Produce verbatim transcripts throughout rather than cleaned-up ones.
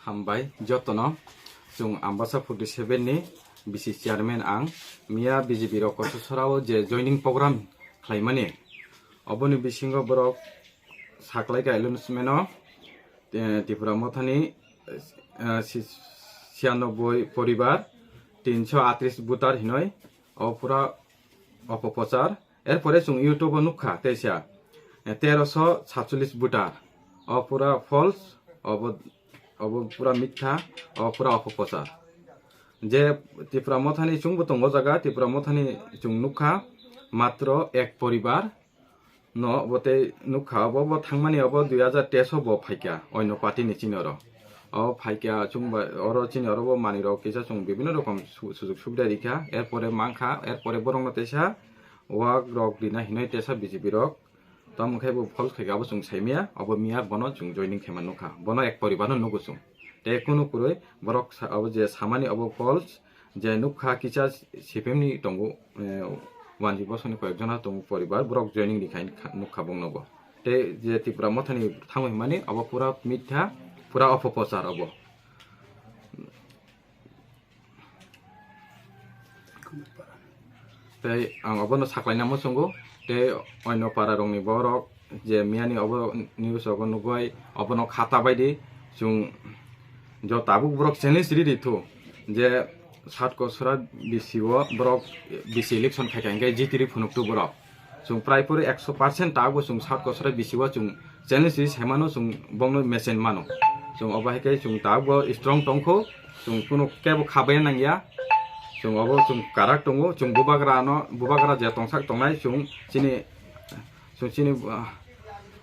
Hambai jotono, chwng Ambasa forty seven ni bisi chairman ang. Miya B J P rok Kososorao je joining program khlaimani, oboni bisingo borok saklai kha announcement o, eh, Tipra Mothani, eh, si-, siyanoboi poribar, tinso atris voter hinoi, o pura opopochar. Erpore chwng YouTube o nukha teisa, eh, teroso satcholish voter. O pura false, obo, obo pura mitha, o pura opopochar. Je Tipra Mothani chwngbo tongo jaga, Tipra Mothani chwng nukha matro ek poribar no, obo tei nukha, obo bo thangmani, obo dui hajar teis o bo phaikha, oino party ni chini oro. O phaikha chwngba oro chini oro bo manwi rok kisa chwng bibinno rokom su-, sujug subida rikha, erpore mankha, erpore borokno teisa wak rok rina hinoi teisa B J P rok. Tamo khe bo false khaikha, abo chwng saimaya, abo miya bono chwng joining khaima nukha. Bono ek poribar no nugo chwng. Tei kunu kwrwi borok sa-, abo je samani abo false, je nukha kisa C P M ni tongo, eh, wanji bosoni koyek jona tongo poribar, borok joining ni khai kha-, nukha bongno bo. Tei je Tipra Mothani thangwi hwnmani abo pura mitha, pura opopochar abo. Tei ang obono saklaina muchungo, tei oino para rokni borok je miyani obo news rogo nugwi obono khata baidi chwng jo tabuk borok challenge ridi thu je sat kosora bisi o borok bisi election khaikha hinkhe jitiri phunuktu borok. Chwng prai puri ekso percent tabuk chwng sat kosora bisi o chwng challenge ri saimano, chwng bongno mesen mano. Chwng obo hai khe chwng tabuk bo strong tongkho, chwng kunu kebo khabaiya nangya. Chwng obo chwng karak tongo, chwng bubagra no, bubagra je tongsak tongnai chwng chini, chwng chini, ah,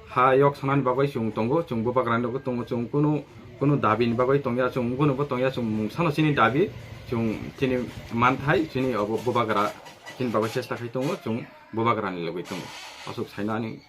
ha yok sanani bagwi chwng tongo, chwng bubagra ni bagwi tongo, chwng kunu, kunu dabi ni bagwi tongya, chwng kunu bo tongya, chwng mungsano chini dabi, chwng chini manthai, chini obo bubagra chini bagwi chesta khai tongo, chwng bubagra ni logwi tongo. Aswk saina ani.